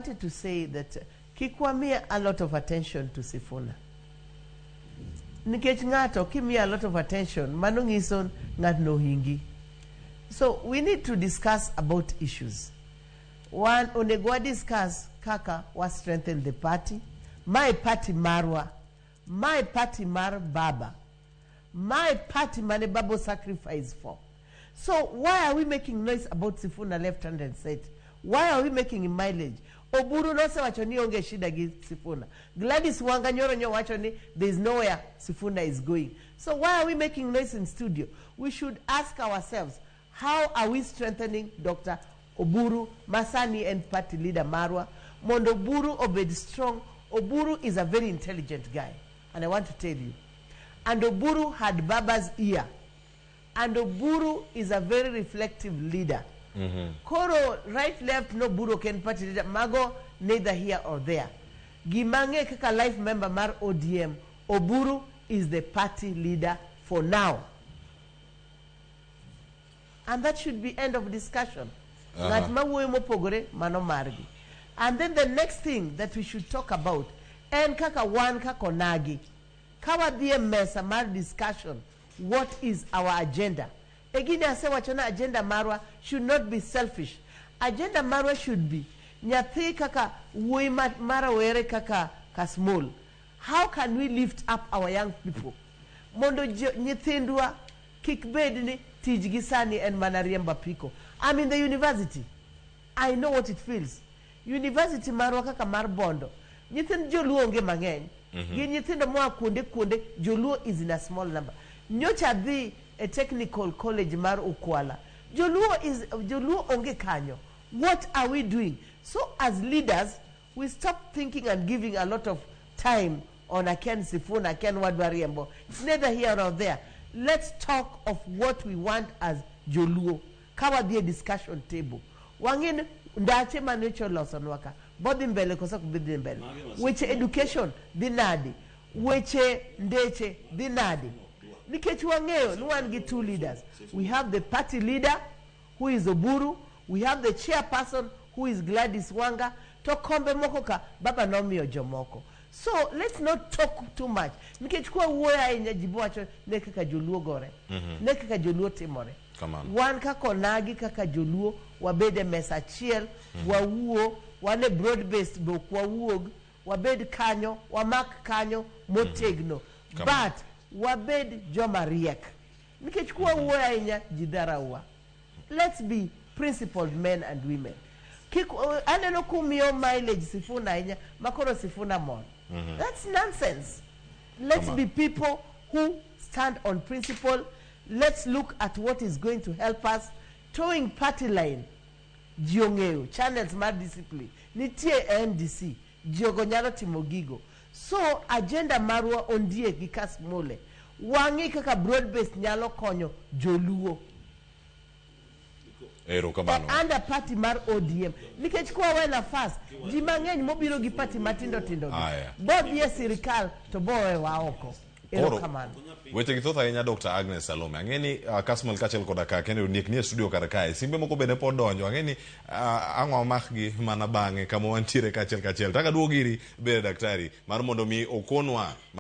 Wanted to say that kik wamiye a lot of attention to Sifuna. Nikech ng'ato kimiye a lot of attention, mano nyiso ng'atno ohingi. So we need to discuss about issues. One, onego wa discuss kaka wa strengthen the party. Mae party marwa. Mae party mar baba. Mae party mane baba sacrifice for. So why are we making noise about Sifuna left hand and center? Why are we making him mileage? Oburu nosewacho ni onge shida gi Sifuna. Gladys Wanga nyoro nyo wacho ni there is nowhere Sifuna is going. So why are we making noise in studio? We should ask ourselves, how are we strengthening Dr. Oburu Masani and party leader marwa? Mondo Oburu obed strong. Oburu is a very intelligent guy. And I want to tell you. And Oburu had Baba's ear. And Oburu is a very reflective leader. Koro right left no Oburu ok en party leader. Mago neither here or there. Gima ang'e kaka life member mar ODM, Oburu is the party leader for now. And that should be end of discussion. Ng'at ma wuoyo mopogore mano margi. And then the next thing that we should talk about en kaka wan kaka onagi. Ka wadhi e mesa mar discussion, what is our agenda? E gini asewacho na agenda marwa should not be selfish. Agenda marwa should be nyathi kaka wuoyi marawere kaka Kasmul. How can we lift up our young people? Mondo nyithindwa kik bed ni tijgi sani en mana riembo apiko. I'm in the university. I know what it feels. University marwa kaka mar Bondo. Nyithind joluo onge mang'eny. Gin nyithindo moa kuonde kuonde, joluo is in a small number. Nyocha adhi e technical college mar Ukwala. Joluo onge kanyo. What are we doing? So as leaders, we stop thinking and giving a lot of time on Aken Sifuna, Aken wadwa riembo. It's neither here nor there. Let's talk of what we want as joluo. Ka wadhi e discussion table. Wang'in ndache manyocha olosonwa ka. Bodhi mbele koso ok bidhi mbele. Weche education dhi nadi. Weche ndeche dhi nadi. Nikech wang'eyo ni wan gi two leaders. We have the party leader who is Oburu. We have the chairperson who is Gladys Wanga. To kombe moko ka baba nomiyo jomoko. So let's not talk too much. Nikech kwa wuoyo ahinya ji bowacho ne kaka joluo gore. Ne kaka joluo timore. Kamano. Wan kaka onagi kaka joluo wabed e mesa achiel, wawuo, wan e broad based be ok wawuog, wabed kanyo, wamak kanyo motegno. Kamano. But wabed joma riek. Nikech kwa wuoyo ahinya ji dharawa. Let's be principled men and women. Kik aneno kumiyo mileage Sifuna ahinya makoro Sifuna mor. That's nonsense. Let's Come on. be people who stand on principle. Let's look at what is going to help us. Towing party line, ji ong'eyo channels mar discipline nitie e NDC, jogo nyalo timo gigo. So agenda marwa ondiek gi Kasmule, wang'i kaka broad based nyalo konyo joluo Erokamano. Under party mar ODM, nikech kwawe nafas ji mang'eny mobiro gi party matindo tindo gi Aya. bodhi e sirikal to bowewa oko. Koro, Erokamano. Weche gi thoth ahinya Dr. Agnes Salome. Ang'e ni Kasmuel kaachiel koda ka Kennedy Ondiek nie studio kar kae. Simbe moko bende pod donjo. Ang'e ni ang' wamakgi mana bang'e kama wantiere kaachiel kachiel. Taka duog iri bende daktari mar mondo mi okonwa